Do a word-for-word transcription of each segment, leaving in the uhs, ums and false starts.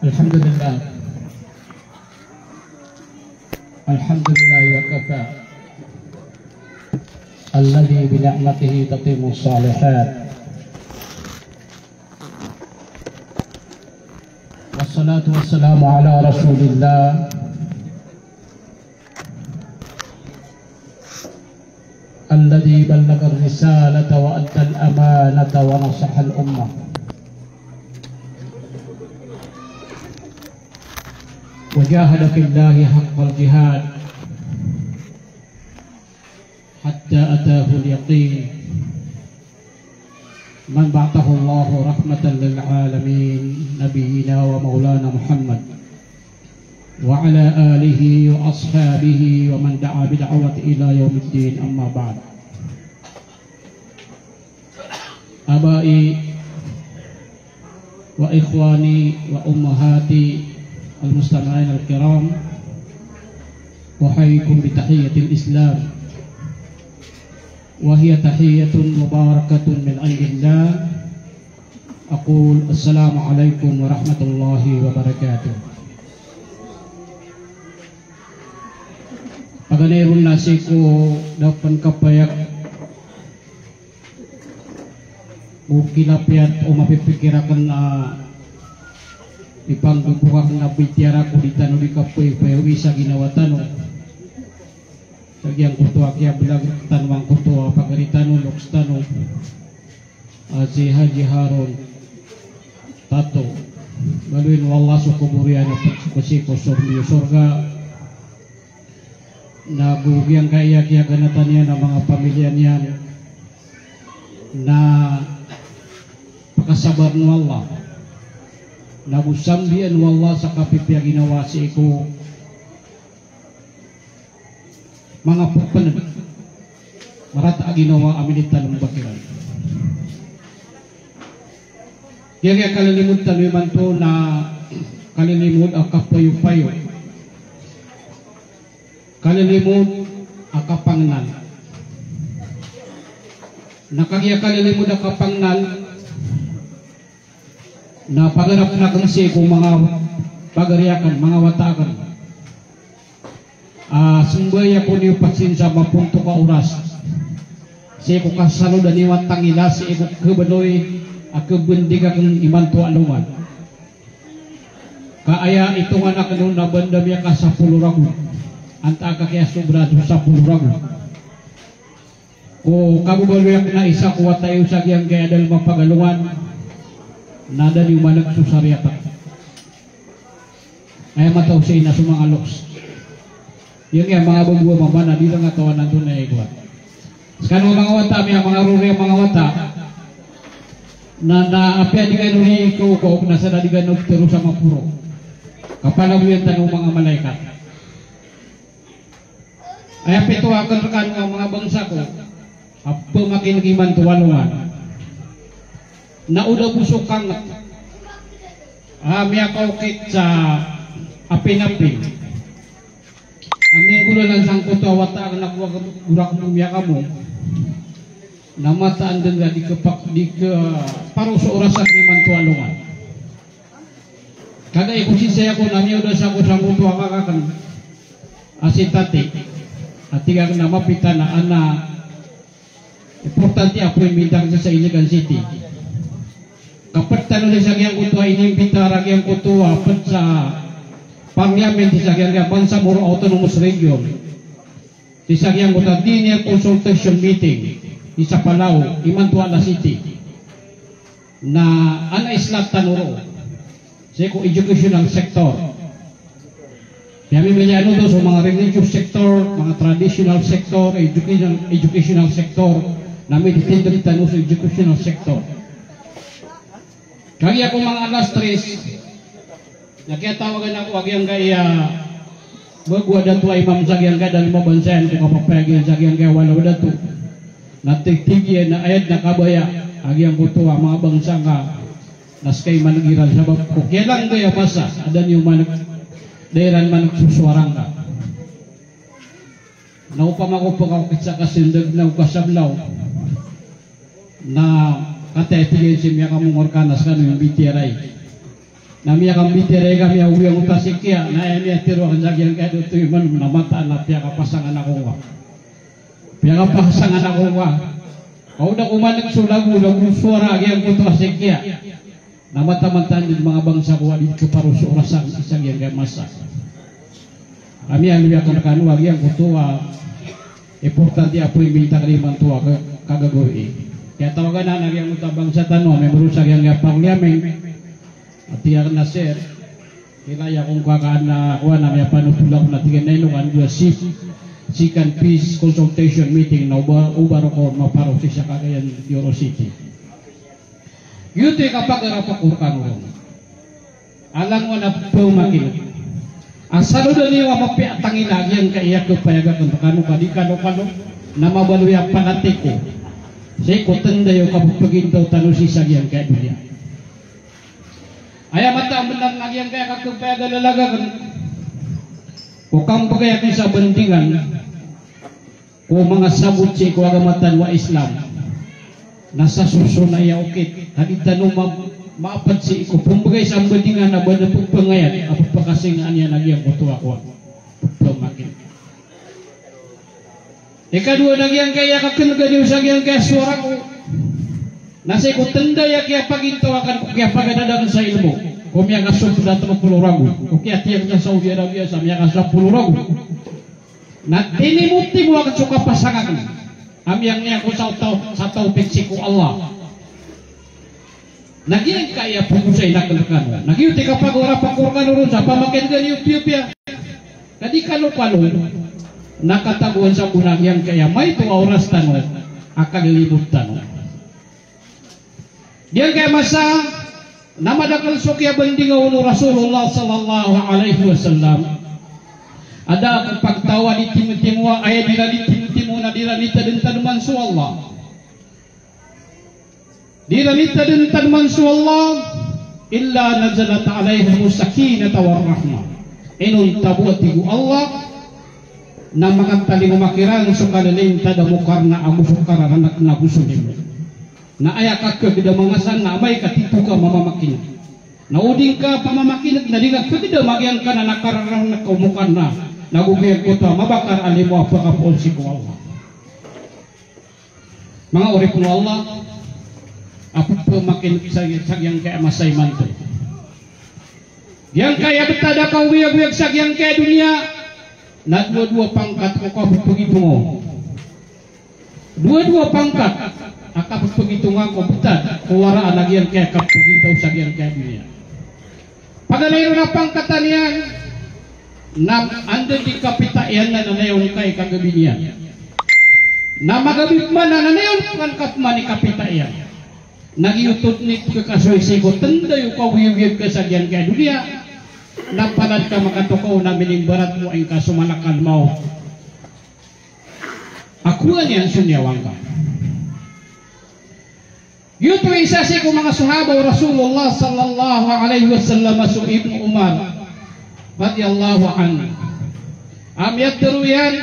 الحمد لله. الحمد لله وكفى. الذي بنعمته تتم الصالحات. والصلاة والسلام على رسول الله الذي بلغ الرسالة وأدى الأمانة ونصح الأمة وجاهد في الله حق الجهاد حتى أتاه اليقين. من بعثه الله رحمة للعالمين نبينا ومولانا محمد وعلى آله وأصحابه ومن دعا بدعوته إلى يوم الدين، أما بعد. آبائي وإخواني وأمهاتي المستمعين الكرام، أحييكم بتحية الإسلام، وهي تحية مباركة من عند الله. أقول السلام عليكم ورحمة الله وبركاته. Paganay ron na sii ko da pen kapayag o kilapiyat o mapipikir aken a ipanggebok aken a bitiyara ko di tano di kapayopayowi sa ginawa tano. Sa giyangkoto a kiyabelag tano angkoto a pagari tano, loks tano, a si Haji Harun Tato. Baloyin o Allah so kobor iyan a ped so kasi ko sorga, na go giyangkaya kiyaganatan iyan a manga pamilya niyan na pakasabar o Allah, na go sambian o Allah sa kapipiya ginawa sii ko manga pepened marata a ginawa a minitan o mbakiran. Giyangkaya kalilimod tano imanto na kalilimod a kapayopayo, kalilimod a kapangnal. Na kagiya kalilimod a kapangnal, na paganap aken sii ko manga pagari aken, manga wata aken, a sembay ako niyo pasin sa mapontok a oras sii ko kasalodan iyo a tangila sii ko kebaloy a kebendig aken imanto a alongan. Ka aya itongan aken on na ba anda miyakasapolo ragon, antaa ka kiyasobra so sapolo ragon. Ko kababaloy aken a isa ko wata iyo sa giyangkaya dalem a pagalongan, na da niyo maneg so sariyat aken. Aya mataw sii na so manga loks. Giyangkaya manga bago a mama na di da ngatawanan to na aya igoan. Sekano a manga wata, miya manga rori a manga wata. Na, na apiya di kano rori ko, ko, na sa da di kano teros a maporo. Kapalagoyan tano o manga malaikat. Aya pito a aken rekano a manga bangsa ko a pemakineg imanto a alongan, na o da bo so kanget a miyakaokit sa apin-apin a minggolalan sangkoto a wata aken a go raken bo miyakamoong, na mataan den a di kepak, di keparo so oras aken imanto a alongan. Kagiya ko sisay ako na miyaodas ako sangkoto a kaka aken a si Tati. A tig aken a mapita na ana importante a appointment aken sa Iligan City. Kaped tano sa giyangkoto a inimbitar a giyangkoto a ped sa Parliament sa giyangkaya Bangsamoro Autonomous Region. Sii sa giyangkoto a dinner consultation meeting sii sa Palau, imanto a alas siyete. Na ana islat tano roo sii ko educational sector. Kaya mimilian oto so manga religious sector, manga traditional sector, educational, educational sector, na mititindeg tano so educational sector. Kagiya ko manga alas tres, na kiyatawagan ako a giyangkaya bago a dato a imam sa giyangkaya dalem a bansa iyan ko kapapayag iyan sa giyangkaya walo a dato. Na tig, tig iyan a aya den a kabaya a giyangkoto a manga bangsa ngka na seka i maneg iran sabap ko kiyalanggay a masa a da niyo maneg, da iran maneg so sowara ngka. Na opama ko pekaokit sa kasendeg na o kasablaw, na kataya tig iyan si miyakamongor ka na sekano i mbitiyarai. Na miyakambitiyarai kami a owi angkoto a sikiya, na aya miyatharo akn sa giyangkaya a oto iman, na mataan a piyakapasangan ako ngka. Piyakapasangan ako ngka. Ka o da ko maneg so lago, lago sowara a giyangkoto a sikiya. Na mataan-mataan dn manga bangsa ko a di kaparo so orasn sa giyangkaya a masa. Kami a loy akn rkano a giyangkoto a importante a poin a bintang imanto a ka-, kagagawii. Kiyatawagan akn a giyangkoto a bangsa tano a membro sa giyangkaya a parliament. A tig akn a sir, ilaya ko ngka ka an a kowan a miyapanothol ako na tig iyan a ino ka an a sec-, second peace consultation meeting na oba, oba roo ko maparo sii sa Cagayan de Oro City. Giyoto i kapakarapak ko rkano ron. A langowan a pphamakin'g. Asal o da niyo a mapiya a tangila a giyangkaya a kapayag akn rkano ka di kano-kano na mabaloy a panatiko sii ko tnday o kapphagintao tano sii sa giyangkaya a doniya. Aya mataan a bnar na giyangkaya a kapayag a lalag akn ko kambgay akn sa bandingan ko manga sabot sii ko agama tano a Islam. Na sa soson a aya okit a di tano ma-, maapd sii ko pmbgay sa bandingan a ba na pphangayad a pphakasingaan iyan a giyangkoto a kowan. Pphamakin'g. Ikadowa na giyangkaya a kakn'ga niyo sa giyangkaya a sowara ko na sii ko tnday a kiyapagintaw akn ko kiyapagadad akn sa ilmo. Ko miyakasompit a tlo polo ragon. Ko kiyatiyang sa Saudi Arabia sa miyakasampolo ragon. Na tinimotimo akn so kapasang akn a miyangni ako sa taw-, sa tawfik sii ko Allah. Na giyangkaya a phogosayn akn rkano. Na giyoto i kapagora pakorkano ron sa pamakin'ga niyo piyapiya. Ka di kano-kano na katagoan sa bo na giyangkaya a maito a oras tano a kalilimod tano. Giyangkaya a masa na madakl so kiyabandinga on o Rasulullah sallallahu alaihi wasallam. A da a pagtaw a di timotimo a aya di iran di timotimo na di iran di tadmtadman so Allah. Di iran di tadmtadman so Allah, illa nazalat alaihimus sakinatu war rahmah. Inonta bo a tig o Allah, na makatalingoma kiran so kalilintad a mokarna ago so kararanak na ago so limo. Na aya kakagda manga san na amay ka tito ka mamamakin'g. Na o di ngka pamamakin'g na di ngka kagda magiyangkanan a kararanak o mokarna. Na go giyangkoto a mabakar a limo a pakapoon sii ko Allah. Manga oripn o Allah, a pphamakin'g sa, sa giyangkaya a masa imanto. Giyangkaya a btad a kaowiyagoyag sa giyangkaya a doniya, na dowa-dowa pangkat ko kapphagitong o. Dowa-dowa pangkat a kapphagitong ko btad ko waraan a giyangkaya a kapphagitong sa giyangkaya a doniya. Paganay ron a pangkatan iyan, na anda di kapita iyan na nanayawn ka i kagabi niyan. Na magabi pman na nanayawn ka pman i kapita iyan. Na giyoto i pkhakasoy sii ko tnday o kaowiyagoyag ka sa giyangkaya a doniya, na palad ka makatokaw na minimbarat mo ingka so malakal mawt a kowaan iyan so niyawa ngka. Giyoto i isa sii ko manga sahaba o Rasulullah sallallahu alaihi wasallam a so Ibnu Umar radiyallahu anhu. A miyatharo iyan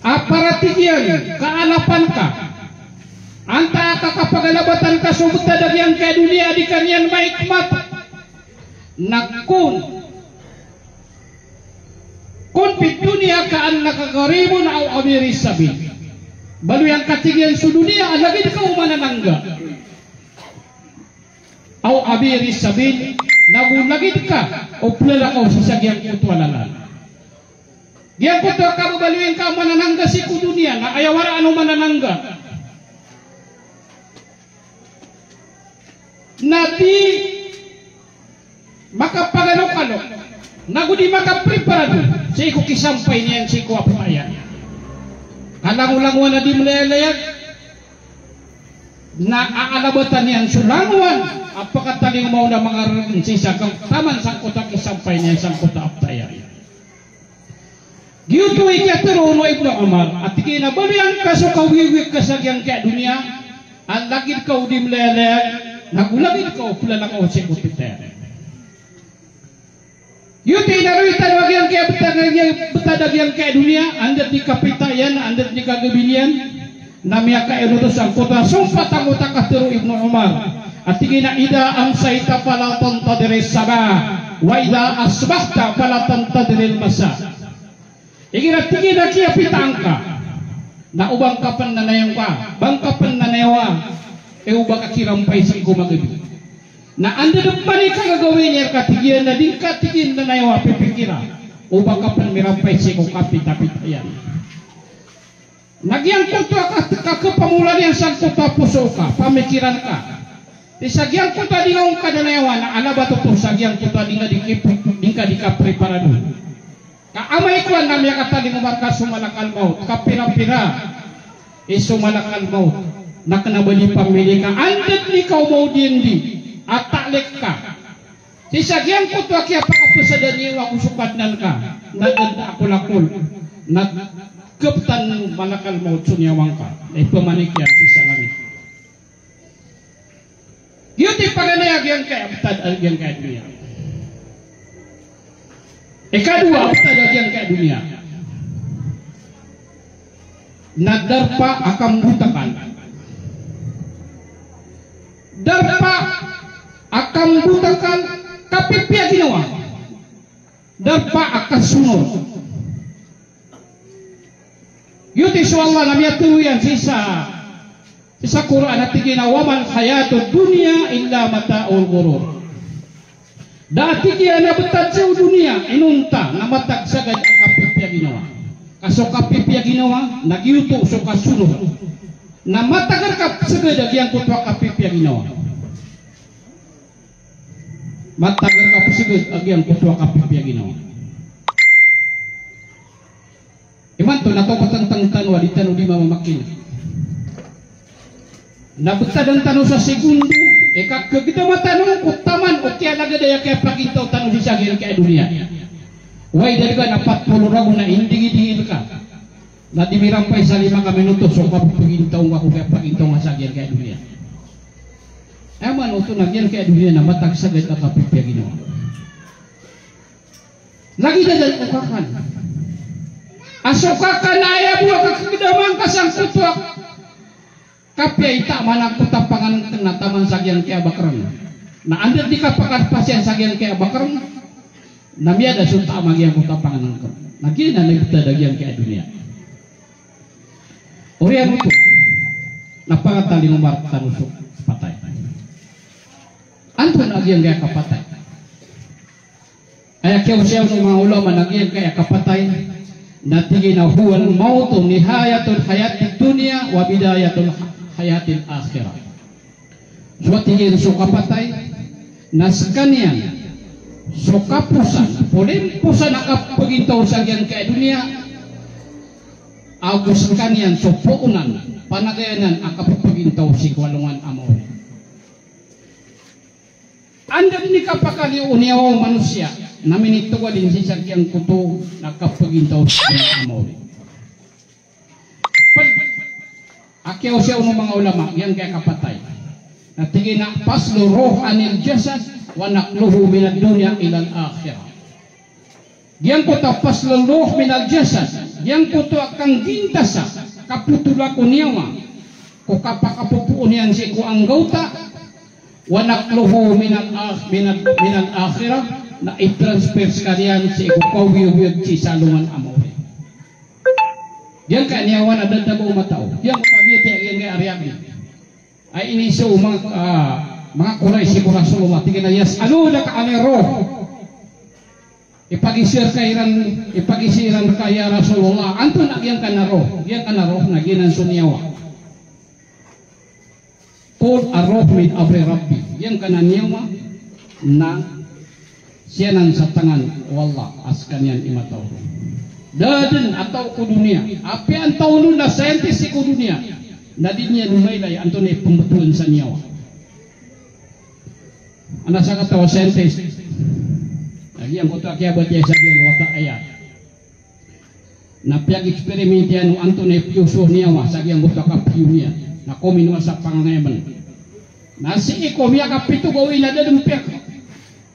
a paratigiyan ka alapan ka antaa ka kapagalabatan ka so btad a giyangkaya a doniya a di ka niyan maikmat. Na kon Kun fid dunya ka'annaka gharibun aw abiri sabil. Baloy angka, tig iyan, so doniya a lagid ka o mananangga aw abiri sabil, nago lagid ka o plalakaw sii sa giyangkoto a lalan. Giyangkoto a kababaloy angka a mananangga sii ko doniya na aya waraan o mananangga na di makapaganokano, nago di makapreparado sii ko kisampay niyan sii ko apta iyan. Ka langolangowan a di mlayalayag na aalabatan iyan so langowan a pakatalingoma on a manga raragn sii sa taman sangkoto a kisampay niyan sangkoto a apta iyan. Giyoto i kiyatharo o Ibnu Umar, a tig iyan a baloy angka so kaowiyagoyag ka sa giyangkaya a doniya a lagid ka o di mlayalayag, nago lagid ka o plalakaw sii ko titaya. Giyoto i inaroy tano a giyangkaya btad, btad a giyangkaya a doniya, anda di kapita iyan, anda di kagabi niyan, na miyakaino oto sangkoto a sompat angkoto a katharo o Ibnu Umar. A tig iyan a, "Idha amsayta fala tantadhiris sabah, wa idha asbahta fala tantadhiril masa." Igira tig iyan a kiyapitaan ka, na o ba ngka pn nanayawa, ba ngka pn nanayawa, e o ba ka kirampay sii ko magabi. Na anda dn pman i kagagawii niyan rka tig iyan na di ngka tig iyan nanayawa pipikira, o ba ka pn mirampay sii ko kapitapita iyan. Na giyangkoto a ka, ka, kapamolani iyan sangkoto a poso ka, pamikiran ka. Sii sa giyangkoto a di ngka nanayawa na ala ba oto sa giyangkoto a di ngka di kip-, di ngka di kapreparado. Ka amay ko an na miyakatalingoma rka so malakal maut, kapirapira i so malakal maut, na kna ba di pamili ka, anda dn i kaoma o diyandi a talik ka. Sii sa giyangkoto a kiyapakapasad a niyawa ko so Kadnan ka, na da dn a kolakol, na kptan o malakal maut so niyawa ngka, na ipamanik iyan sii sa langit. Giyoto i paganay a giyangkaya a btad a giyangkaya doniya. Ikadowa a btad a giyangkaya doniya na darpa a kambotakan. Darpa a kambotakan, kapipiya ginawa. Darpa a kasonor. Giyoto i so Allah na miyatero iyan sii sa, sii sa Qur'an a tig iyan a, "Wa mal hayatud dunya illa mata'ul ghurur." Da a tig iyan a btad sii ko doniya inonta na matag sagad a kapipiya ginawa. Ka so kapipiya ginawa na giyoto so kasonor. Na matag rka psagad a giyangkoto a kapipiya ginawa. Matag rka psagad a giyangkoto a kapipiya ginawa. Imanto na topatan tano a di tano di mamamakineg. Na btadan tano sa segundo, e, ka kagdama tano ko taman o kiyalagad a aya kiyapagintaw tano sii sa giyangkaya doniya. Way da dn ka na pat polo ragon na indigidingil ka. Na di mirampay sa lima ka minuto so kapagintaw ngka ko kiyapagintaw ngka sa giyangkaya doniya. Aya maana oto na giyangkaya doniya na matag sagad a kapipiya ginawa. Lagid a da dn o kakan. A so kakan na aya bo a kakagdaman ka sangkoto a kapiya i taman angkoto a pangnngkn na taman sa giyangkaya bakrn. Na anda di kapakadpas iyan sa giyangkaya bakrn, na miyada so taman a giyangkoto a pangnngkn. Na giyanan i btad a giyangkaya doniya. Oriyan oto na pangatalingoma rktano so patay. Antonaa giyangkaya kapatay? Aya kiyaosay o manga ulama na giyangkaya kapatay na tig iyan a, "Huwal mawtu nihayatul hayatid dunya wa bidayatul hayatil akhirah." So tig iyan so kapatay na skaniyan so kaposan, polimposan a kapagintaw sa giyangkaya doniya, ago skaniyan so poonan, panagayanan a kapapagintaw sii ko alongan a maori. Anda dn i kapakaliyo o niyawa o manosiya na minitogalin sii sa giyangkoto na kapagintaw sii ko alongan a maori. Pd a kiyaosay o manga ulama giyangkaya kapatay na tig iyan a faslur ruh anil jasad wa naqluhu minad dunya ilal akhirah. Giyangkoto a faslur ruh minal jasad, giyangkoto a kanggintas a kapotol ko niyawa ko kapakapopoon iyan sii ko anggawta, wa naqluhu minal akh-, minal, minal akhirah, na i-transfer skaniyan sii ko kaoyagoyag sii sa alongan a maori. Giyangkaya niyawa na da dn a ba o matao. Giyangkoto a biyatiya giyangkaya a riyag. Ay iniiza o manga, ah, manga Quraysh ko Rasulullah, tig iyan a, "Yas'alunaka anir ruh." Ipagiza rka iran, ipagiza iran rka, "Ya Rasulullah, antonaa giyangkanan a ruh?" Giyangkanan a ruh na giyanan so niyawa. "Qul ar-ruhu min amri Rabbi." Giyangkanan a niyawa na siyanan sa tangan o Allah a skaniyan i matao. Da dn a tao ko doniya, apiya antonaa on a scientist sii ko doniya, na di niyan mailay antonaa i pmbtowan sa niyawa. Adn a sakataw a scientist, na giyangkoto a kiyabatiya sa giyangkoto a ayat. Na piyag-experiment iyan o antonaa i piyoso o niyawa sa giyangkoto a kapiyo niyan. Na kominowa sa pangangayaman. Na sii ko miyakapito gawii na da dn piyak.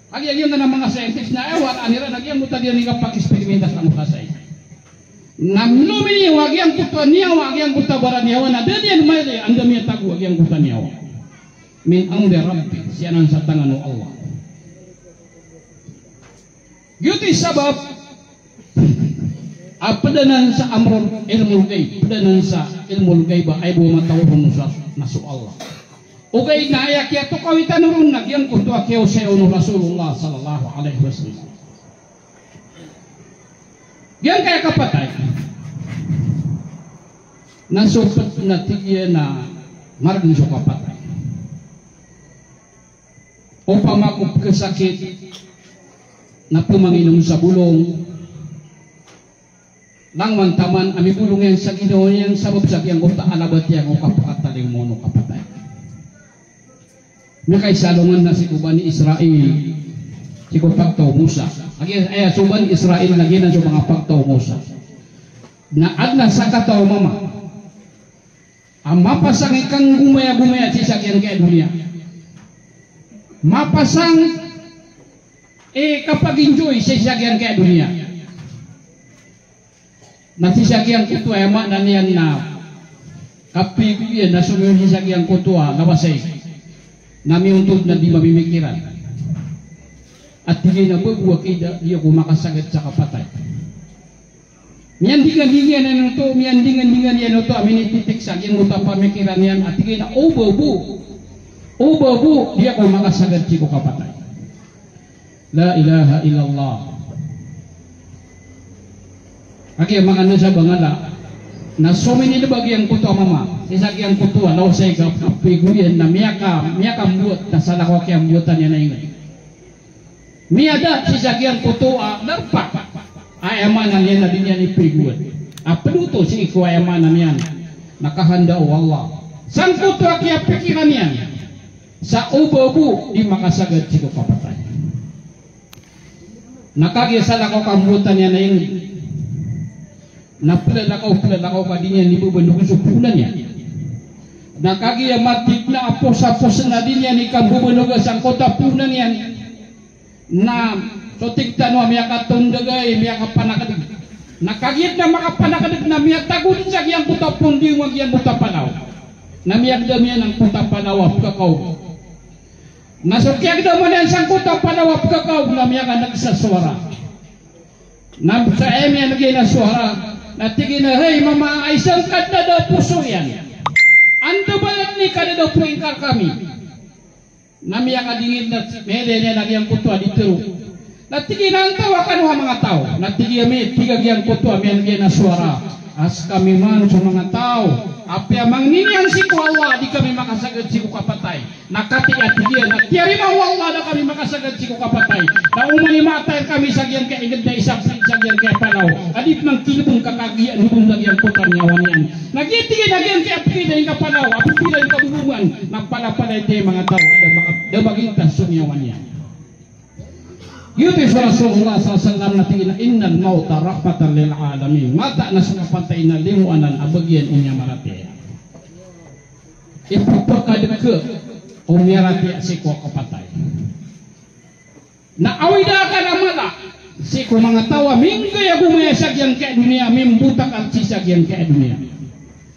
Kagiya giyangkanan a manga scientist na aya waraan iran na giyangkoto a di niyan kapag-experiment sa angkoto a science. Na mlominiyawa giyangkoto a niyawa, giyangkoto a baraniyawa na da niyan mailay anda miyatago giyangkoto a niyawa. min amri Rabbi, sii anan sa tangan o Allah. Giyoto i sabap a pd anan sa amrul, ilmul ghaib, pd anan sa ilmul ghaib a aya bo matao ron na so Allah. Ogaid na aya kiyatokawi tano ron na giyangkoto a kiyaosay on o Rasulullah sallallahu alaihi wasallam. Giyangkaya kapatay na so pd na tig iyan a margn so kapatay. Opama ko pkhasakit na pmanginom sa bolong, langowan taman a mibolong iyan sa ginawa niyan sabap sa giyangkoto a labat iyan o kapakatalingoma on o kapatay. Miyakaisa alongan na sii ko Bani Israil, sii ko pagtaw o Musa. Aya, aya so Bani Israil na giyanan so manga pagtaw o Musa. Na adn a sakataw a mama a mapasang i kanggomaya-gomaya sii sa giyangkaya doniya. Mapasang i kapag-enjoy sii sa giyangkaya doniya. Na sii sa giyangkoto a aya maana niyan na kapego iyan na somiyowa sii sa giyangkoto a lawasayg. Na miyontod na di mamimikiran. A tig iyan a ba bo a kida di ako makasagad sa kapatay. Miyandingandingan iyan oto, miyandingandingan iyan oto a minititik sa giyangkoto a pamikiran iyan, a tig iyan a o ba bo, o ba bo, di ako makasagad sii ko kapatay. La ilaha illallah. Kagiya manga nasa bangala na sominilbag giyangkoto a mama sii sa giyangkoto a lawasayg a kapego iyan na miyaka, miyakambowat na salakaw a kiyambowatan iyan a ingd. Miyada sii sa giyangkoto a darpa a aya maana niyan na di niyan ipegowan. A pd oto sii ko aya maana niyan na kahanda o Allah. Sangkoto a kiyapikiran iyan sa o ba bo di makasagad sii ko kapatay. Na kagiya salakaw a kambowatan iyan a ingd. Na plalakaw, plalakaw ka di niyan ibabanog so poon iyan. Na kagiya matig na a pos a pos na di niyan ikambabanoga sangkoto a poon iyan. Na so tig tano a miyakatondag i miyakapanakdg. Na kagiya na makapanakdg na miyatago dn sa giyangkoto a poon di o giyangkoto a palaw. Na miyagdam iyan angkoto a palaw a pkakaog. Na so kiyagdaman iyan sangkoto a palaw a pkakaog na miyakan'g sa sowara. Na sa aya miyan'g iyan a sowara na tig iyan a, "Hay mama, ay sangkad na da poso iyan. Anda ba iyan i kadadapo ingka rkami?" Na miyakadingil na miyailay niyan a giyangkoto a di tero. Na tig iyan a, "Antawaa kano a manga taw?" Na tig iyan a, tig a giyangkoto a miyan'g iyan a sowara a, "Skami man so manga taw a apiya mangni niyan sii ko Allah a di kami makasagad sii ko kapatay." Na katii a tig iyan a tiyarima o Allah a da kami makasagad sii ko kapatay. Na oman i matay rkami sa giyangkaya ingd na isapit sa giyangkaya palaw a di pman kilbng ka kagiya nobng sa giyangkoto a niyawa niyan. Na giya tig iyan a giyangkaya pkilay ka palaw a pkilay ka boboman na palapalaya i manga taw a da maka-, da magintas so niyawa niyan. Giyoto i so Rasulullah sallallahu alaihi wasallam na tig iyan a, "Innal mawta rahmatan lil alamin." Mataan a so kapatay na limo anan a bagian o miyamaratiyaya. Ipphakadka o miyaratiyaya sii ko kapatay. Na awida akn a mala sii ko manga taw a minggay a gomaya sa giyangkaya doniya, mimbotakal sii sa giyangkaya doniya.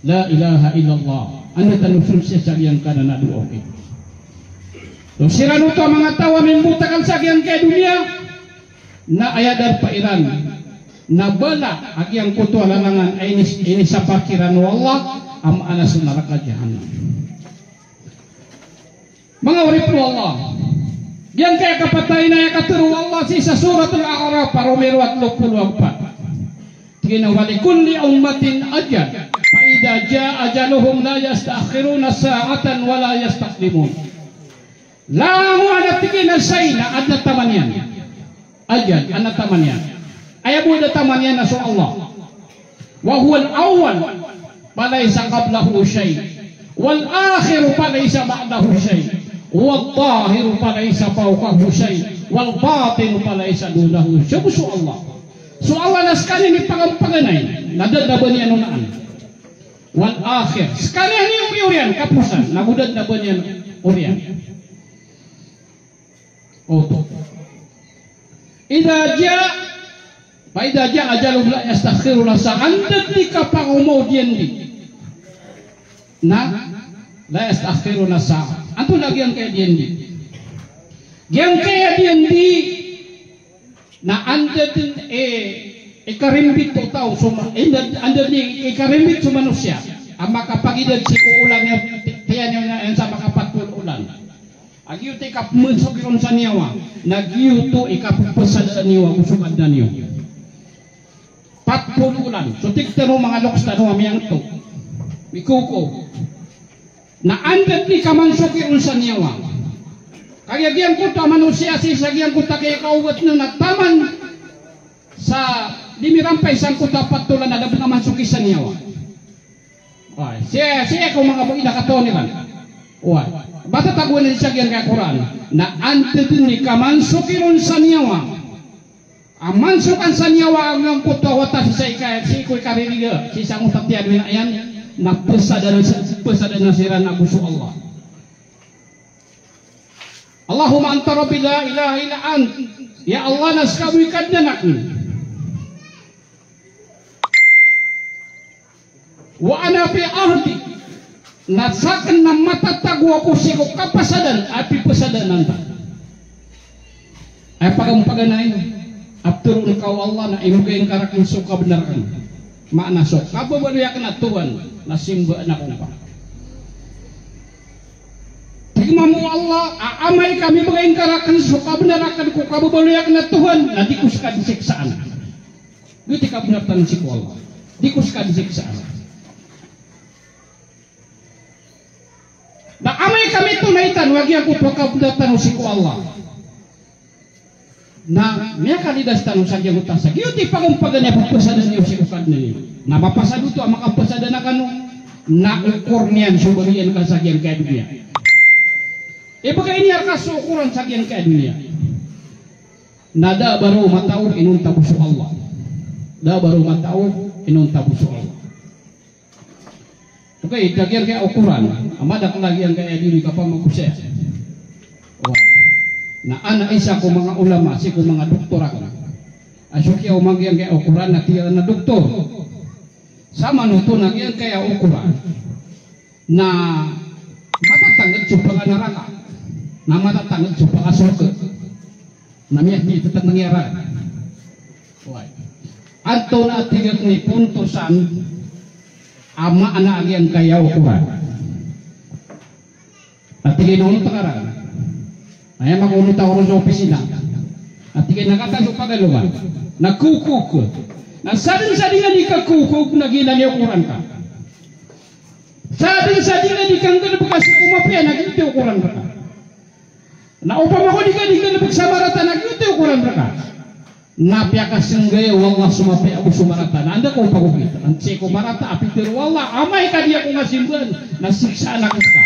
La ilaha illallah. Anda tano sii sa giyangkanan a doa, okay. So siran oto a manga taw a mimbotakal sa giyangkaya doniya, na aya darpa iran na bala a giyangkoto a lalangan a inis-, inisapar kiran o Allah a maana sa naraka jahannam. Manga oripn o Allah, giyangkaya kapatay na aya katharo o Allah sii sa Suratul A'raf a romero a tlo polo ago pat. Tig iyan a, "Wa likulli ummatin ajal, fa idha jaa ajaluhum la yasta'khiruna sa'atan wa la yastaqdimun." Langowan a tig iyan a shayi na adn a taman iyan. Ajal, adn a taman iyan. Aya bo a taman iyan na so Allah. Wa huwal awwal falaysa qablahu shay', wal akhiru falaysa ba'dahu shay', waz zahiru falaysa fawqahu shay', wal batinu falaysa dunahu shay'. So Allah. So Allah na skaniyan i paganay-paganay, na da dn a ba niyan onaan. Wal akhir, skaniyan i oriyan, kaposan, na go da dn a ba niyan oriyan. Oto. Idha jaa, fa idha jaa ajaluhum la yasta'khiruna sa'ah, anda dn i kapangoma o diyandi na la yasta'khiruna sa'ah. Antonaa giyangkaya diyandi? Giyangkaya diyandi na anda dn i, ikarimbit o taw so ma-, anda, anda dn i, ikarimbit so manosiya a makapagidad sii ko olan iyan, ti-, tiyan iyan na iyan sa makapat polo olan. A giyoto i kapmansok iron sa niyawa, na giyoto i kapphasada niyo ago so Kadnan iyo. Pat polo olan. So tig tano manga loks tano a miyangto, mikoko. Na anda dn i kamansok iron sa niyawa. Kagiya giyangkoto a manosiya sii sa giyangkoto a kiyakaogat na taman sa di mirampay sangkoto a pat olan a da dn kamansok i sa niyawa. Oway, sii, sii ko manga bo ina katawan iran. Oway. Ba tatagoan iyan sa giyangkaya Qur'an. Na anda dn i kamansok iron sa niyawa. A mansokan sa niyawa angkoto a wata sii sa ika, sii ko ikaririga, sii sa ngoto a tiyan o ina iyan, na phasadan, phasadan siran ago so Allah. Allahumma anta rabbi la ilaha illa ant. Ya Allah, na ska bo i Kadnan akn. Wa ana fi ahdi, na sakn na matatago ako sii ko kapasadan a piphasadan anta. Aya paganay a ptharoon ka o Allah na imbgay ngka rakn so kabnar akn. Maana so kababaloy akn a Tuhan na simbaan ako ngka. Tig mambo o Allah a amay ka mimbgay ngka rakn so kabnar akn ko kababaloy akn a Tuhan na di ko ska dn siksaan. Giyoto i kabnar tano sii ko Allah. Di ko ska dn siksaan. Na amay ka mitonay tano a giyangkoto a kabnar tano sii ko Allah, na miyakalidas tano sa giyangkoto a sa giyoto i paganay a pphasada niyo sii ko Kadnan iyo. Na mapasad oto a makaphasadan kano, na okor niyan so barian ka sa giyangkaya doniya. Ibgay niyan rka so okoran sa giyangkaya doniya. Na da a ba roo mataw inonta bo so Allah. Da a ba roo mataw inonta bo so Allah. Ogaid a giyangkaya okoran a madakl a giyangkaya doniya kapamagosaya. Oway. Na adn a isa ko manga ulama sii ko manga doktor akn a so kiyaoma giyangkaya okoran na tig iyan a doktor, samanoto na giyangkaya okoran na matatangd so pakanaraka, na matatangd so pakasorga. Na miyatithatang iyan. Oway. Antonaa, tig akn, i pontosan a maana a giyangkaya okoran? Na tig iyan a onot ka ran. Aya makaonot ako ron sa opisina. Na tig iyan a kata so pagalongan. Na kokok. Na sadn sa di ngka di kakokok na giyanan i okoran ka. Sadn sa di ngka di kanggalbka sii ko mapiya na giyoto i okoran rka. Na opama ko di ka di nggalbk sa marata na giyoto i okoran rka. Na piyakasnggaya o Allah so mapiya ago so marata. Na anda ko pagogit? An sii ko marata a pitharo o Allah, amay ka di ako ngka simbaan na siksaan akn ska.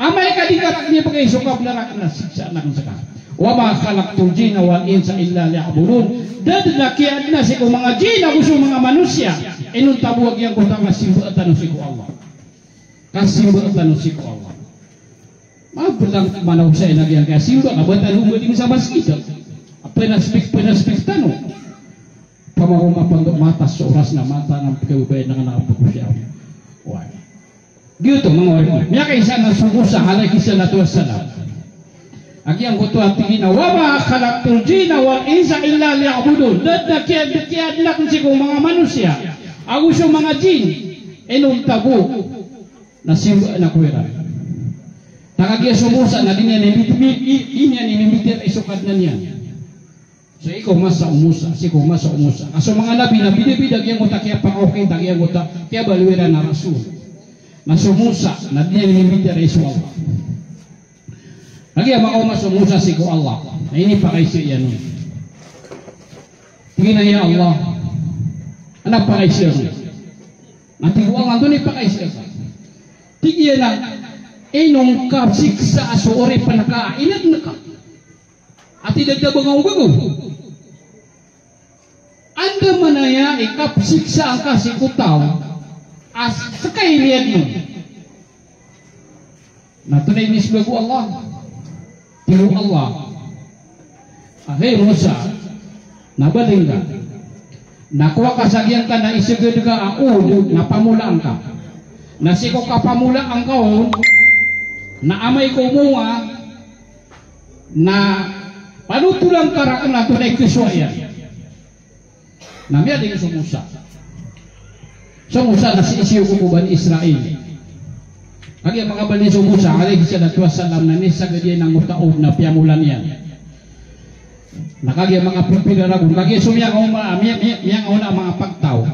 Amay ka di ngka rakn ibgay so kabnar akn na siksaan akn ska. Wa ma khalaqtul jinna wal insa illa liya'budun. Da dn a kiyaadna sii ko manga jin ago so manga manosiya inonta bo a giyangkoto a kasimbaa tano sii ko Allah. Kasimbaa tano sii ko Allah. Mablang manaw sa inagyan kaya simba ka ba tano mading sa masgit. Panaspik, panaspik tano. Pamako mapando mata so oras na mata na pagkababay na kana pagkosya. Wai. Giyoto, manga wari. Miyakaisa na so Musa alayhis salatu wassalam. Agiyangkoto a tig iyan a, "Wa ma khalaqtul jinna wal insa illa liya'budun." Da dn a kiya, kiyaadn akn sii ko manga manosiya ago so manga jin inonta bo na simbaan ako iran. Kagiya so Musa na di niyan imbi-, i-, i-, di niyan inimbitiyarai so Kadnan iyan. So ikaw masa o Musa, sii ko masa o Musa. Ka so manga nabi na bida-bida giyangkoto a kiyapakaokit, giyangkoto a kiyabaloy iran a rasul. Na so Musa na di niyan inimbitiyarai so Allah. Kagiya makaoma so Musa sii ko Allah. Na inipakaiza iyan on. Tig iyan a, "Ya Allah, adn a pakaiza on." Na tig o Allah, "Antonaa i pakaiza ka?" Tig iyan a, "Ino ngka siksaa so oripn ka a inadn ka?" Ati da dn a ba ngka ogaga. Andamanaya i kapsiksa angka sii ko taw a ska i riyad on. Na antonaa i inismbag o Allah? Tig o Allah a, "Hay Musa, na baling ka. Na kowa ka sa giyangkanan a isgd ka a Uhud na pamolaan ka. Na sii ko kapamolaan ka on, Na amay ko monga na panotolan ka rakn a antonaa i khasowa iyan. Na miyaadn so Musa. So Musa na sii, sii ko Bani Israil. Kagiya makabalin so Musa alayhis salatu wassalam na inisagad iyan angkoto a od na piyamola niyan. Na kagiya makapipira ragon, kagiya so miyangaoma, miya-, miya-, miyangaona a manga pagtaw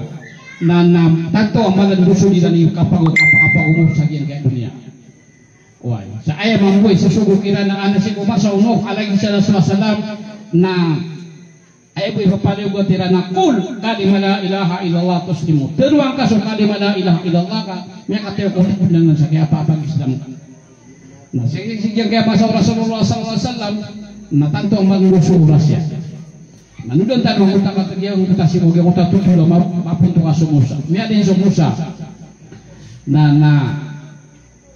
na, na tanto a malandoso iran i kapag-, kapag-, kapagomor sa giyangkaya doniya. Oway. Sa aya mambo i sosogo kiran na anas i ko masa o Nuh alayhis salatu wassalam na aya bo i papaliyogat iran na, "Qul kalima la ilaha illallah tuslimu." Tharoa ngka so kalima la ilaha illallah ka miyakataya ko tindg anan sa kiyapapag-Islam ka. Na sii, sii giyangkaya masa o Rasulullah sallallahu alayhi wasallam na tanto a malandoso oras iyan. Na nodan tano angkoto a kagiya angkoto a sii ko giyangkoto a totol a ma-, mapontoka so Musa. Miyaadn so Musa. Na, na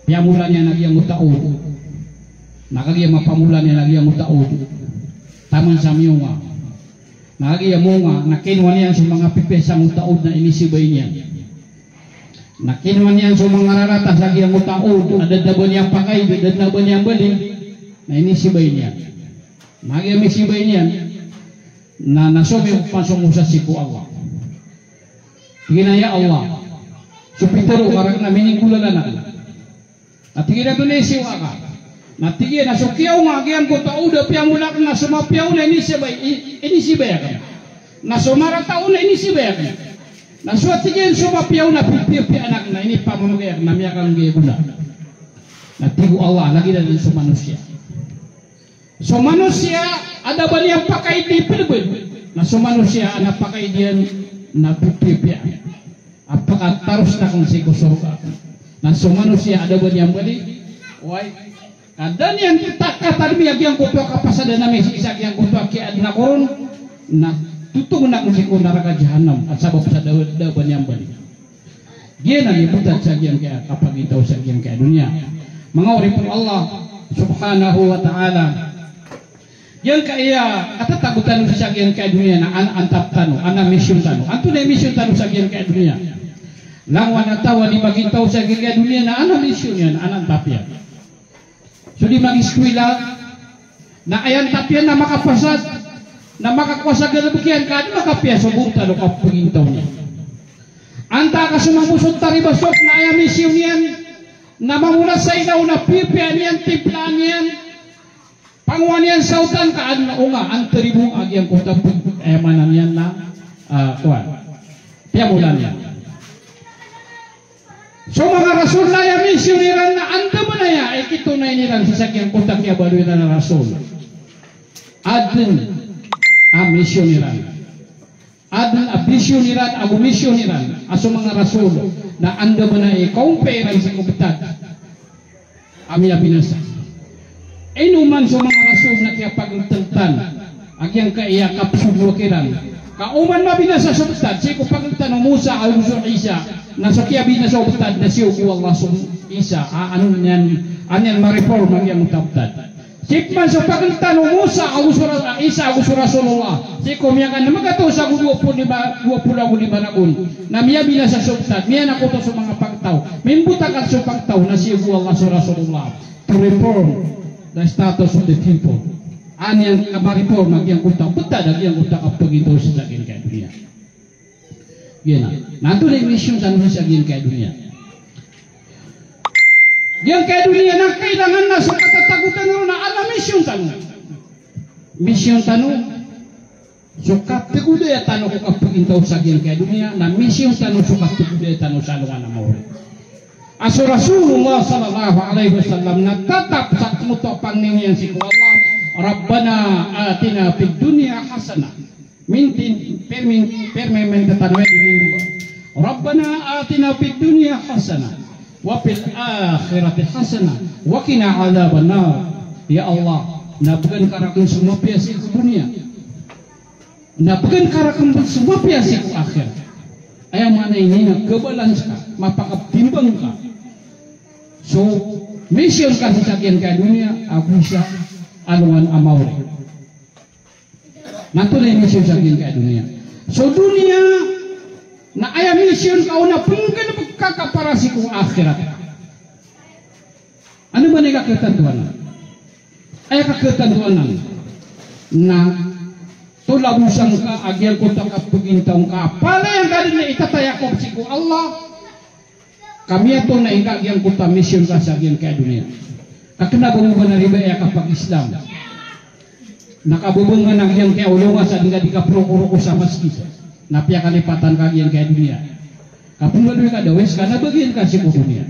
piyamola niyan a giyangkoto a od. Na kagiya mapamola niyan a giyangkoto a od, taman sa miyonga. Na kagiya monga, na kinowa niyan so manga pipiya sangkoto a od na inisibay niyan. Na kinowa niyan so manga rarata sa giyangkoto a od a da dn a ba niyan pakaid, da dn a ba niyan bali, na inisibay niyan. Na kagiya misibay niyan, na, na somiyogo pman so Musa sii ko Allah. Tig iyan a, "Ya Allah, so pitharo ka rakn na mininggolalan akn." Na tig iyan a, "Antonaa i siyowa ka?" Na tig iyan a, "So kiyaonga a giyangkoto a od a piyamola akn na so mapiya on na inisibay, i-, inisibay akn. Na so marata on na inisibay akn. Na so," tig iyan, "so mapiya on na pipiyapiyaan akn na inipamamagay akn na miyakanggay a gona." Na tig o Allah, "Lagid anan so manosiya. So manosiya a da a ba niyan pakaid i pdbd, na so manosiya a na pakaid iyan na pipiyapiyaan. A pakataros na akn sii ko sorga. Na so manosiya a da a ba niyan bali." Oway. Ka da niyan ta-, katadmi a giyangkoto a kapasadan ami sii sa giyangkoto a kiyaadn ako ron, na totongn akn sii ko naraka jahannam a sabap sa da, da a ba niyan bali. Giyanan i btad sa giyangkaya kapagintaw sa giyangkaya doniya. Manga oripn o Allah subhanahu wa ta'ala. Giyangkaya katatago tano sa giyangkaya doniya na an-, antap tano, adn a misyon tano. Antonaa i misyon tano sa giyangkaya doniya? Langon a taw a di magintaw sa giyangkaya doniya na adn a misyon iyan, adn a antap iyan. So di mag-iskwila, na aya antap iyan na makapasad, na makakowa sa galbk iyan, ka adn a makapiya so goro tano kapagintaw niyan. Antaa ka so mambo so taribasok na aya misyon iyan, na mamola sa ilaw na pipiyaan iyan, timplaan iyan, pangowaan iyan sa otan ka adn a onga, antaribong a giyangkoto a pag-, aya maana niyan na, ah, kowan, piyamola niyan. So manga rasul na aya misyon iran na andamanaya i kitonay niran sii sa giyangkoto a kiyabaloy iran a rasul. Adn a misyon iran. Adn a bisyon iran, ago misyon iran a so manga rasul na andamanaya i kaompay iran sii ko btad a miyabinasa. Ino man so manga rasul na kiyapagntngtan a giyangkaya kapsogoa kiran ka oman mabinasa so btad, sii ko pagntngtan o Musa ago so Isa, na so kiyabinasa o btad na siyogo o Allah so Isa, a, ano niyan, ano niyan ma-reform a giyangkoto a btad. Sii pman so pagntngtan o Musa ago so Ra-, Isa ago so Rasulullah, sii ko miyaka-, na miyakatao sa ago dowa polo lima, dowa polo ago lima ragon, na miyabinasa so btad, miyanakoto so manga pagtaw, mimbotakat so pagtaw, na siyogo o Allah so Rasulullah to reform the status of the people. An iyan ka ma-reform a giyangkoto a btad a giyangkoto a kapagintaw sii sa giyangkaya doniya. Giyanan. Na antonaa i misyon tano sa giyangkaya doniya? Giyangkaya doniya na kailangan na so katatago tano ron na adn a misyon tano. Misyon tano so kategodaya tano ko kapagintaw sa giyangkaya doniya, na misyon tano so kategodaya tano sa alongan a maori. A so Rasulullah sallallahu alaihi wasallam na tatap sa pangotop a pangni niyan sii ko Allah, "Rabbana atina fid dunya hasanah." Mintin, permin, permin, mintin tano aya di mindowa. "Rabbana atina fid dunya hasanah, wa fil akhirati hasanah, wa qina adhaban nar." Ya Allah, na bgan ka rakn so mapiya sii ko doniya. Na bgan ka rakn so mapiya sii ko akhirat. Aya maana ini na kabalans ka, mapakatimbang ka so misyon ka sii sa giyangkaya doniya ago sa alongan a maori. Na antonaa i misyon sa giyangkaya doniya? So doniya na aya misyon ka on na pnggalbk ka ka para sii ko akhirat. Ano man i kakhatanto anan? Aya kakhatanto anan na tolabosan ka a giyangkoto a kapagintaw ngka. Palaya ngka dn i tatayakop sii ko Allah. Ka miyatonay ngka giyangkoto a misyon ka sa giyangkaya doniya. Ka kna ba ngka na riba aya kapag-Islam. Na kababangan a giyangkaya olo nga sa di ngka di kaprokoroko sa masgit. Na piyakalipatan ka giyangkaya doniya. Ka pmbaloy ka dawis ka na bagian ka sii ko doniya.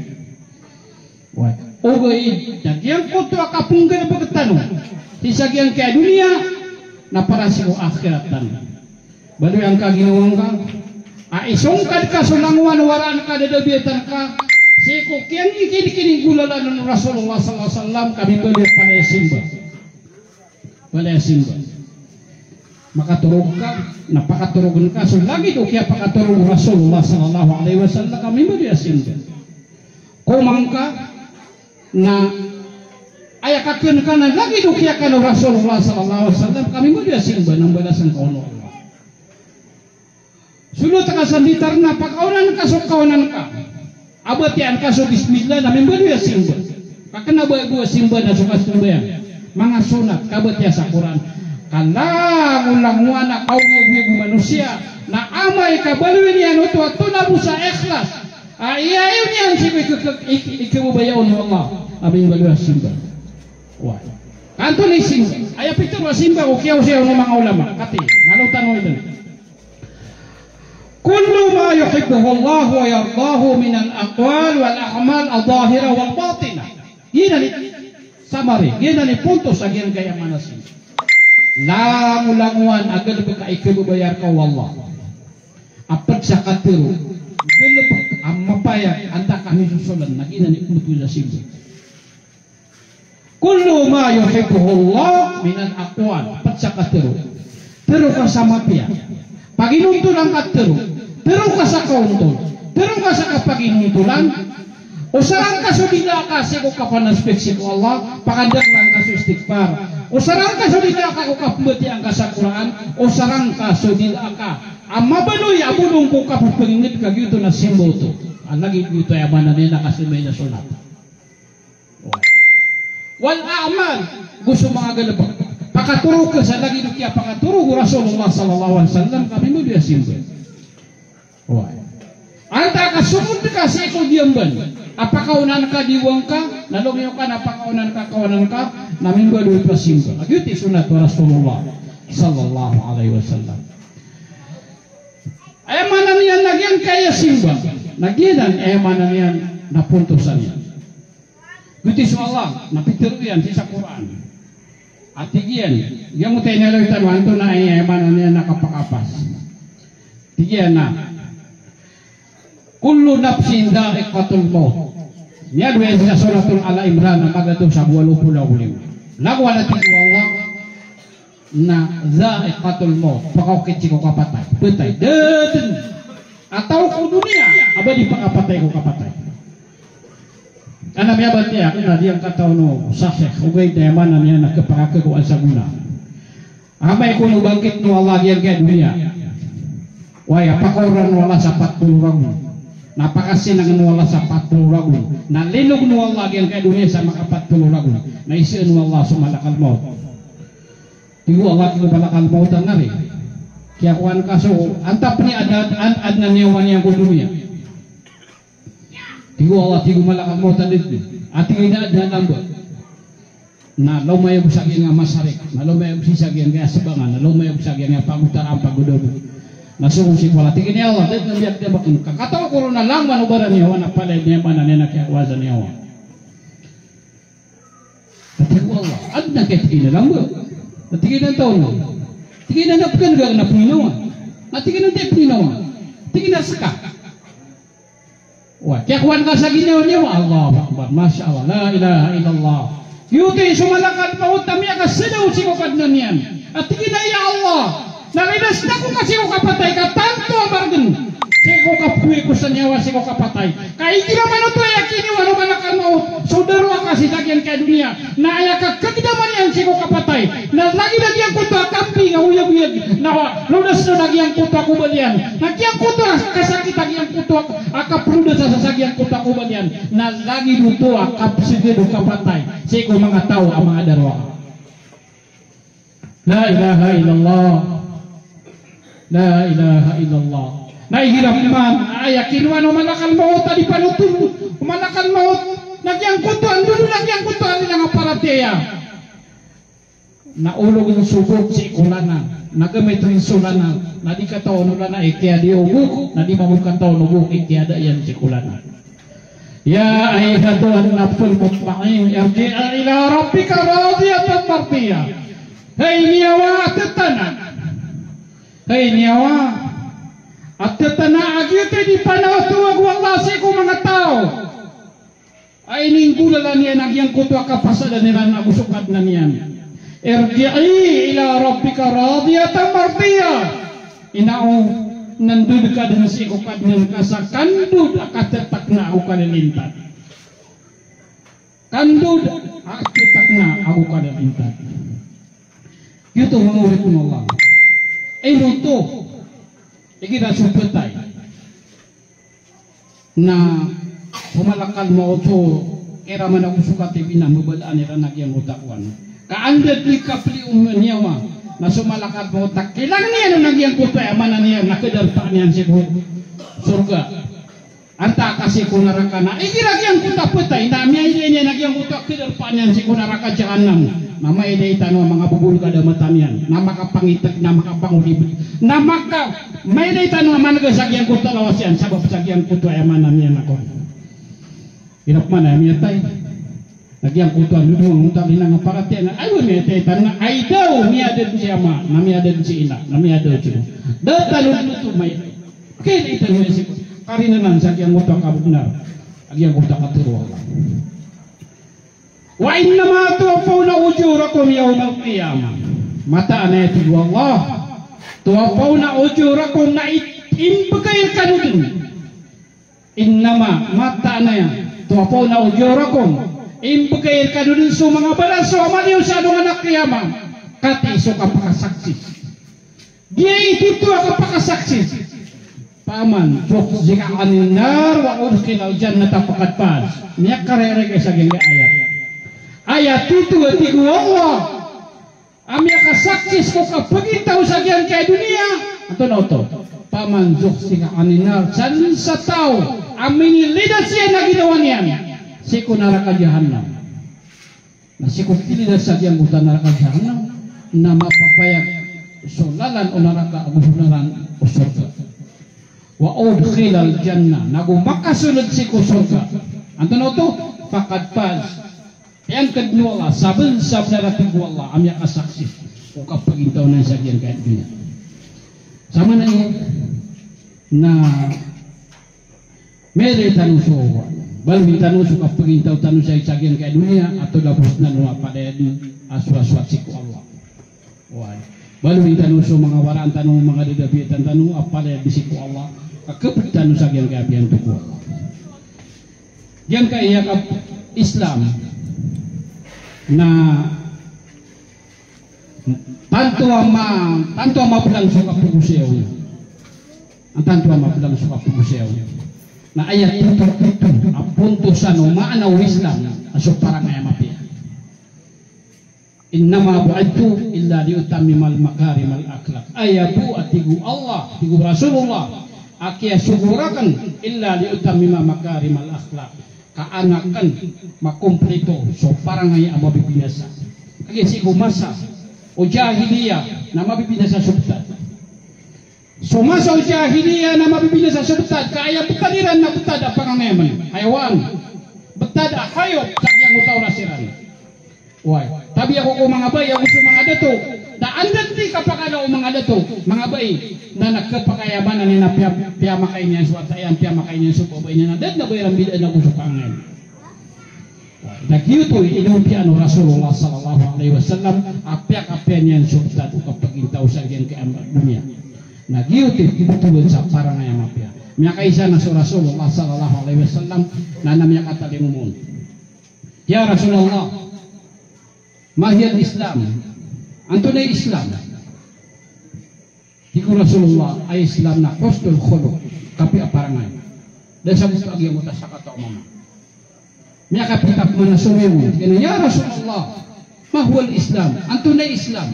Oway. Ogaid na giyangkoto a kapnggalbk tano sii sa giyangkaya doniya na para sii ko akhirat tano. Baloy angka ginawa ngka a isongkad ka so langowan o waraan ka, dadabiyatan ka sii ko kiyangkinikiniggolalan o Rasulullah sallallahu alaihi wasallam, ka mimbaloy a palaya simba. Palaya simba. Makatorog ka, na pakatorogn ka so lagid o kiyapakatorog o Rasulullah sallallahu alaihi wasallam, ka mimbaloy a simba. Komang ka, na aya kakn ka na lagid o kiyakan o Rasulullah sallallahu alaihi wasallam, ka mimbaloy a simba, na mbalasan ka on o Allah. Solot ka sa nditar na pakaonan ka so kaonan ka. A batiyaan ka so bismillah na mimbaloy a simba. Ka kna ba bo a simba na so kasambayang. Manga sonat, kabatiya sa Qur'an. Ka langolangowan a kaoyagoyag o manosiya na amay ka baloyn iyan oto a tolabos a ikhlas. A iyayaw niyan sii ko ik-, ik-, ik-, ikhababaya on o Allah. A mimbaloy a simba. Oway. Ka antonaa i simba? Aya pitharo a simba ko kiyaosay on o manga ulama. Katii, malo tano dn. Kullu ma yuhibbuhu Allah wa yardahu min al-aqwal wal a'mal adh-dhahira wal batinah. Giyanan i summary, giyanan i pontos a giyangkaya maana simba. Langolangowan a galbk a ikhababaya rka o Allah. A pd sa katharo, galbk a mapayag antaa ka misosolan, na giyanan i pontos a simba. Kullu ma yuhibbuhu Allah min al-aqwal. Pd sa katharo. Tharo ka sa mapiya. Paginontolan ka tharo. Tharo ka sa kaontol. Tharo ka sa kapaginontolan. Osarang ka so dila ka sii ko kapanasbih sii ko Allah. Pakandaklan ka so istighfar. Osarang ka so dila ka ko kapmbatiyaan ka sa Qur'an. Osarang ka so dila ka a mabaloy a bolong ko kapphangingd ka, giyoto na simba oto. A lagid giyoto aya maana niyan na kasambayang na sonat. Oway. Wal a'mal, go so manga galbk. Pakatorog ka sa lagid o kiyapakatorog o Rasulullah sallallahu alaihi wasallam, ka mimbaloy a simba. Oway. Antaa ka somond ka sii ko diyamban a pakaonan ka diwang ka, na lomiyo ka na pakaonan ka kawanan ka, na mimbaloy a simba. Giyoto i sonat o Rasulullah sallallahu alaihi wasallam. Aya maana niyan na giyangkaya simba, na giyanan aya maana niyan na pontosan iyan. Giyoto i so Allah na pitharo iyan sii sa Qur'an. A tig iyan, giyangkoto a inaloy tano, antonaa i aya maana niyan na kapakapas. Tig iyan a, "Kullu nafsin dha'iqatul maut." Miyadowa iyan sii sa Suratul Ala Imran a magatos ago walo polo ago lima. Lagowan a tig o Allah na dha'iqatul maut, pakaokit sii ko kapatay. Phatay. Da dn a taw ko doniya a ba di pakapatay ko kapatay. Ana miyabatiya akn a giyangkataw o sahih, ogaid na aya maana niyan na khapakakagowaan sa gona. Amay ko on o bangkitn o Allah giyangkaya doniya. Oway, a pakaoran o Allah sa pat polo ragon. Na pakasinangn o Allah sa pat polo ragon. Na linogn o Allah giyangkaya doniya sa makapat polo ragon. Na isaan o Allah so malakal maut. Tig o Allah, tig o malakal maut a ngari. Kiyakowa ngka so, antaa pn i adn, adn a niyawa niyan ko doniya. Tig o Allah, tig o malakal maut a da dn. A tig iyan a adn a lamba. Na lomayag sa giyangkaya masarik. Na lomayag sii sa giyangkaya sabangan. Na lomayag sa giyangkaya pagotaran, pagodago. Na sogo sii ko Allah. Tig iyan a Allah, da dn a miyakdam akn. Ka kataw ko ron a langowan o baraniyawa na palaya niyan, maana niyan na kiyakowa sa niyawa. Na tig o Allah, adn a kiyatigi na lamba. Na tig iyan a antaa on? Tig iyan a pkhan'g akn a pnginawa. Na tig iyan a antaa i pnginawa? Tig iyan a ska. Wa, kiyakowa ngka sa ginawa niyan. Allahu Akbar, Masha Allah, la ilaha illallah. Giyoto i so malakal maut a miyakasadaw sii ko Kadnan iyan. A tig iyan a, ya Allah, na ridas ako ka sii ko kapatay ka tanto a margn sii ko kaphoon ko sa niyawa sii ko kapatay. Ka igira man oto aya kiniyawa o malakal maut so daroa ka sii sa giyangkaya doniya, na aya kakagdaman iyan sii ko kapatay na lagid a giyangkoto a kambing a oyagoyag Na lodas on a giyangkoto a kobal iyan. Na giyangkoto a kasakit a giyangkoto a kaprodas sa giyangkoto a kobal iyan. Na lagid oto a kapseged o kapatay sii ko manga taw a manga darowaka. La ilaha illallah. La ilaha illallah. Na igira pman a aya kinowa o malakal mawt a di panothol o malakal mawt na giyangkoto a ndodon a giyangkoto a lina a paratiyaya. Na ologen so bok sii ko lanang, na gamiten so lanang, na di katawan o lanang i kiyada o bok, na di mambo katawan o bok i kiyada iyan sii ko lanang. Ya ayyatuhan nafsul mutmainnah, irji'i ila rabbiki radiyatan mardiyah. Hay niyawa a tetana. Hay niyawa a tetana a giyoto i di panaotowag o Allah sii ko manga taw a ininggolalan iyan a giyangkoto a kapasadan iran ago so Kadnan iyan. Irji'i ila rabbiki radiyatan mardiyah. Ino, nandod ka den sii ko Kadnan ka sa kandod a katetakna ago kalilintad. Kandod a katetakna ago kalilintad. Giyoto manga oripn o Allah. Ino oto, igira so petay na so malakal mawt so kiraman ago so katib iyan na mbabalaan iran a giyangkoto a kowan. Ka anda di kapeli o niyawa na so malakal mawt na kilangan iyan a giyangkoto a aya maana niyan na kadarpaan iyan sii ko sorga. Antaa ka sii ko naraka na igira giyangkoto a petay na miyailay niyan a giyangkoto a kadarpaan iyan sii ko naraka jahannam. Na mailay tano a manga bobol ka da mata niyan, na makapangiteg, na makapangodib, na maka, mailay tano a manegas a giyangkoto a lawas iyan sabap sa giyangkoto a aya maana niyan a kowan. Ino pman a miyatay na giyangkoto a ndodon angkoto a lina a paratiyaya na aya miyatay tano na aya daw miyada den si ama, na miyada den si ina, na miyada den si ina. Da tano den oto mailay. Kailangan tano sii ko karina nan sa giyangkoto a kabnar a giyangkoto a katharo o Allah. Wa innama tuwaffawna ujurakum yawmal qiyamah. Mataan a tig o Allah, tuwaffawna ujurakum, na i-, imbegay rkano den. Innama, mataan a, tuwaffawna ujurakum, imbegay rkano den so manga balas o amal iyo sa alongan a qiyamah. Katii so kapakasaksi. Giya i tito a kapakasaksi. Faman zuhziha anin nar wa udkhilal jannata faqad faz. Miyakararag sa giyangkai a ayat. Aya tito a tig o Allah a miyakasaksi ko kapagintaw sa giyangkai a doniya. Antonaa oto? Faman zuhziha anin nar. Sa den sa taw a minilidas iyan a ginawa niyan sii ko naraka jahannam. Na sii ko kilidas sa giyangkoto a naraka jahannam, na mapapayag so lalan o naraka ago so lalan o sorga. Wa udkhilal jannah, nago makasold sii ko sorga. Antonaa oto? Faqad faz. Piyangkd o Allah, saben-sabenar a tig o Allah a miyakasaksi ko kapagintaw niyan sa giyangkai a doniya. Sa maana niyan na Miyada tano so, baloy tano so kapagintaw tano sa giyangkai a doniya, a tolabos tano a palaya dn a sowasowat sii ko Allah. Oway. Baloy tano so manga waraan tano, manga dadabiyatan tano a palaya dn sii ko Allah. Ka kapd tano sa giyangkai a biyantog o Allah. Giyangkai a Islam na tanto a ma-, tanto a mablang so kapagosaya on. An tanto a mablang so kapagosaya on na aya tito a pontosan o maana o Islam a so parangay a mapiya. Innama bu'ithtu illa liutammimal makarimal akhlaq. Aya bo a tig o Allah, tig o Rasulullah, a kiyasogo rakn illa liutammima makarimal akhlaq. Ka an akn makomplito so parangay a mabibinasa. Kagiya sii ko masa o jahiliya na mabibinasa so btad. So masa o jahiliya na mabibinasa so btad, ka aya btad iran na btad a pangangayaman, hayawan. Btad a hayop sa giyangkoto a oras iran. Oway. Tabiya ko ko manga bai ago so manga dato. Na anda dn di kapakala o manga dato, manga bai, na, na kapakayamanan iyan na piya-, piyamakain iyan so wata iyan, piyamakain iyan so babay niyan, na da dn a ba iran bidaan ago so kangen. Na giyoto i inompiyaan o Rasulullah sallallahu alaihi wasallam a piyakapiya niyan so btad o kapagintaw sa giyangkai a doniya. Na giyoto i kibtowan sa parangay a mapiya. Miyakaisa na so Rasulullah sallallahu alaihi wasallam na, na miyakatalingoma on. Ya Rasulullah, ma hiyal Islam? Antonaa i Islam? Tig o Rasulullah a Islam na husnul khuluq, kapiya a parangay. Da sabot a giyangkoto a sakataw a mama. Miyakapita pman a somiyong, tig iyan a, "Ya Rasulullah, ma huwal Islam?" Antonaa i Islam?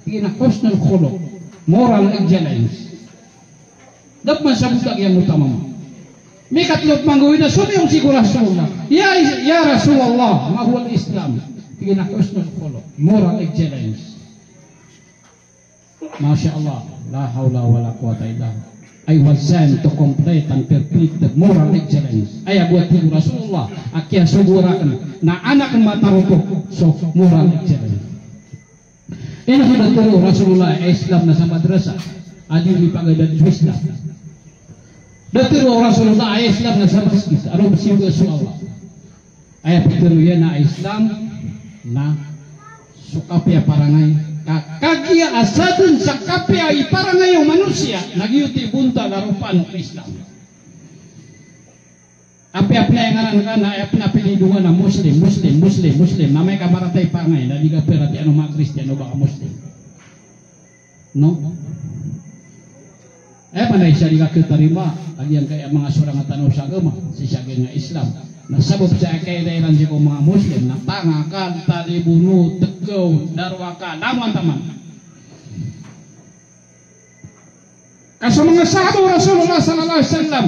Tig iyan a, "Husnul khuluq, moral excellence." Da pman sabot a giyangkoto a mama. Mikatlo pman gawii na somiyong sii ko Rasulullah. "Ya, ya Rasulullah, ma huwal Islam?" Tig iyan a, "Husnul khuluq, moral excellence." Masha Allah, la hawla wala quwwata illa billah. I was sent to complete and perfect the moral excellence. Aya bo a tig o Rasulullah a kiyasogo rakn na an akn matarotok so moral excellence. Ino so da tharoa o Rasulullah a Islam na sa madrasa a di nipagadad so Islam. Da tharoa o Rasulullah a Islam na sa masgit a roo pzambayang so Allah. Aya pitharo iyan a Islam na so kapiya a parangay. Ka, kagiya a sadn sa kapiya i parangay o manosiya na giyoto i bontal a ropaan o Islam. Apiya pn a ngaran ka na, apiya pn a apelido ka na Muslim, Muslim, Muslim, Muslim, na amay ka marata i parangay na di ka pharatiyayaan o manga Kristiyan o ba ka Muslim. No? Aya maana i isa di kakhtarima a giyangkaya manga sorang a tano sa agama, sii sa giyangkaya Islam. Na sabap sa kailay iran sii ko manga Muslim na tanga ka, talibono, tkaw, darowaka, langon taman. Ka so manga sahaba o Rasulullah sallallahu alaihi wasallam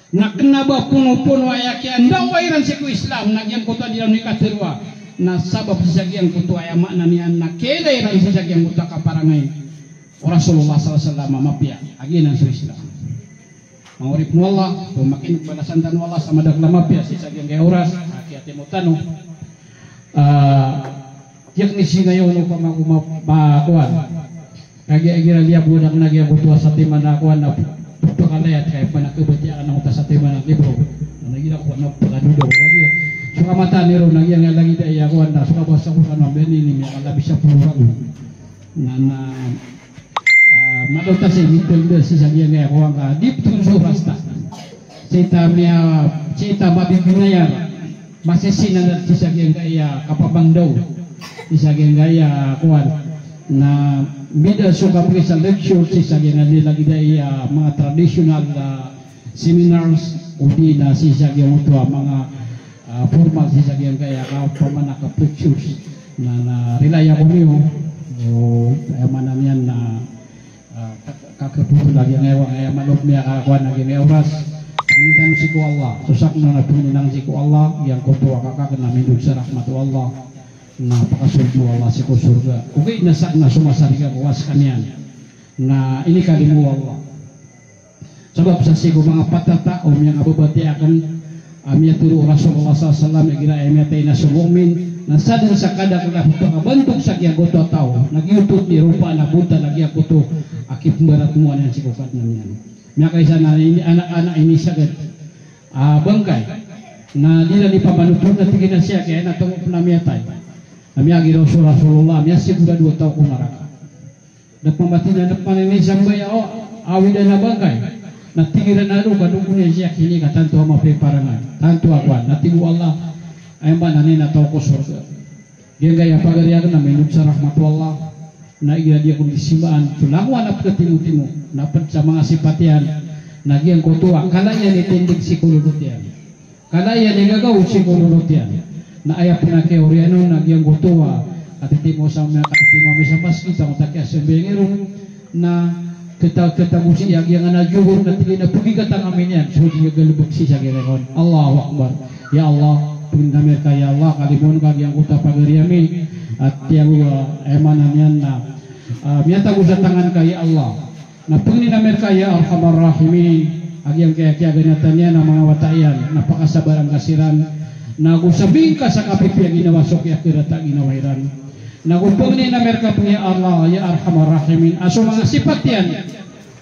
na kna ba ponopono a aya kiyandawa iran sii ko Islam na giyangkoto a di ran ikatharoa. Na sabap sii sa giyangkoto a aya maana niyan na kiyailay iran sii sa giyangkoto a kaparangay o Rasulullah sallallahu alaihi wasallam a mapiya a giyanan so Islam. Manga oripn o Allah, pmakin balasan tano o Allah sa madakl a mapiya sii sa giyangkaya oras a kiyatimo tano. Ah, giya kn i sinayaw o pamakomakowan. Kagiya igira liyabodan akn a giyangkoto a satiman a kowan na pkalayat ka aya pman a kabatiya akn angkoto a satiman a libro. Na igira kowan na pkadodaw. Kagiya so kamataan iron a giyangkaya lagid aya kowan na so kabasa ko kano a bani ini miyakalabis a polo ragon. Na, na, ah, madota sii mitolda sii sa giyangkaya kowan ka di pthoon so oras ta. Sii ta miya, sii ta mabibinayar. Masisii na sii sa giyangkaya kapabangdaw, sii sa giyangkaya kowan. Na mbida so kapagisa lecture sii sa giyangkaya lagid aya manga traditional, ah, seminars, odi na sii sa giyangkoto a manga, ah, formal sii sa giyangkaya ka, opama na ka lectures. Na, na rilai ako niyo, o, aya maana niyan na Ah, ka, ka, kakapotol a giyangkaya, aya malop miyakakowan a giyangkaya oras. Pangnin tano sii ko Allah. So sakn na pangnin tano sii ko Allah, giyangkoto a kakakn a mindog sa rahmat o Allah. Na pakasold o Allah sii ko sorga. Ogaid na sakn na so masariga ko owa skaniyan. Na inikalimo o Allah. Sabap sa sii ko manga patata o miyangababatiya akn a miyatharo o Rasulullah sallallahu alaihi wasallam igira aya miyatay na so mu'min, na sadn sa kadakl a pkabantog sa giyangkoto a taw, na giyoto i ropaan a bontal a giyangkoto a kipmbaratmowan iyan sii ko Kadnan iyan. Miyakaisa na ini, anak, anak ini sagad a bangkay. Na di iran ipamanothol na tig iyan a sii aki, aya na tongo pn a miyatay. Na miyagira so Rasulullah, miyasigurado a taw ko naraka. Da pman batiya na da pman ini sambaya o, awid a na bangkay. Na tig iran a roo ka dogo niyan sii aki ini ka tanto a mapiya i parangay. Tanto a kowan. Na tig o Allah, aya maana niyan na taw ko sorga. Giyangkaya pagari akn na mindog sa rahmat o Allah. Na igira di ako di simbaan so langowan a pkhatimotimo. Na pd sa manga sipat iyan. Na giyangkoto a kala iyan i tindg sii ko lolot iyan. Kala iyan i gagaw sii ko lolot iyan. Na aya pn a kiyaoriyan on na giyangkoto a katitimo sa, katitimo ami sa masgit, angkoto a kiyasambayang iron, na khata, khatago sii a giyangkanan a jogor na tig iyan a pagikatang ami niyan so di gagalbk sii sa giyangkanan. Allahu Akbar. Ya Allah, pangnin ami rka ya Allah, kalimoon ka giyangkoto a pagari ami, a tiyago, ah, aya maana niyan na, ah, miyatago sa tangan ka ya Allah. Na pangnin ami rka ya Arhamar Rahimin, a giyangkaya kiyaganatan iyan a manga wata iyan, na pakasabaran ka siran, na go sabing ka sa kapipiya a ginawa so kiyakhirata a ginawa iran. Na go pangnin ami rka pn ya Allah, ya Arhamar Rahimin, a so manga sipat iyan,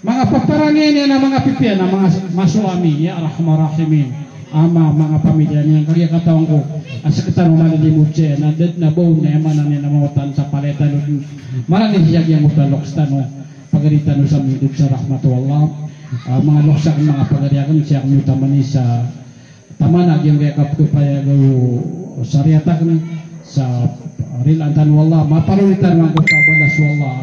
manga paparangay niyan a manga pipiya na manga masowa ami, ya Arhamar Rahimin. Ama, manga pamilya niyan, kagiya katawan ko a sktano a malilimod saya, na da dn a ba on na aya maana niyan na mawatan sa palaya tano dn. Marani sii sa giyangkoto a loks tano. Pagari tano sa mindog sa rahmat o Allah. Ah, manga loks akn, manga pagari akn, sii akn oto a mani sa taman a giyangkaya kapkhapayaga o sariyat akn sa rilaan tano o Allah. Maparoli tano angkoto a balas o Allah.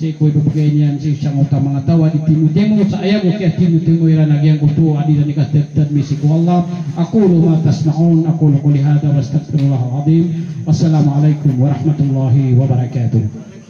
sii ko ibebegay niyan sii sangkoto a manga taw a di timotimo sa aya bo kiyatimotimo iran a giyangkoto a di iran ikatadtad mi sii ko Allah. Aqulu ma tasma'un, aqulu qawli hadha wa astaghfirullahal azim. Wassalamu alaikum warahmatullahi wabarakatuh.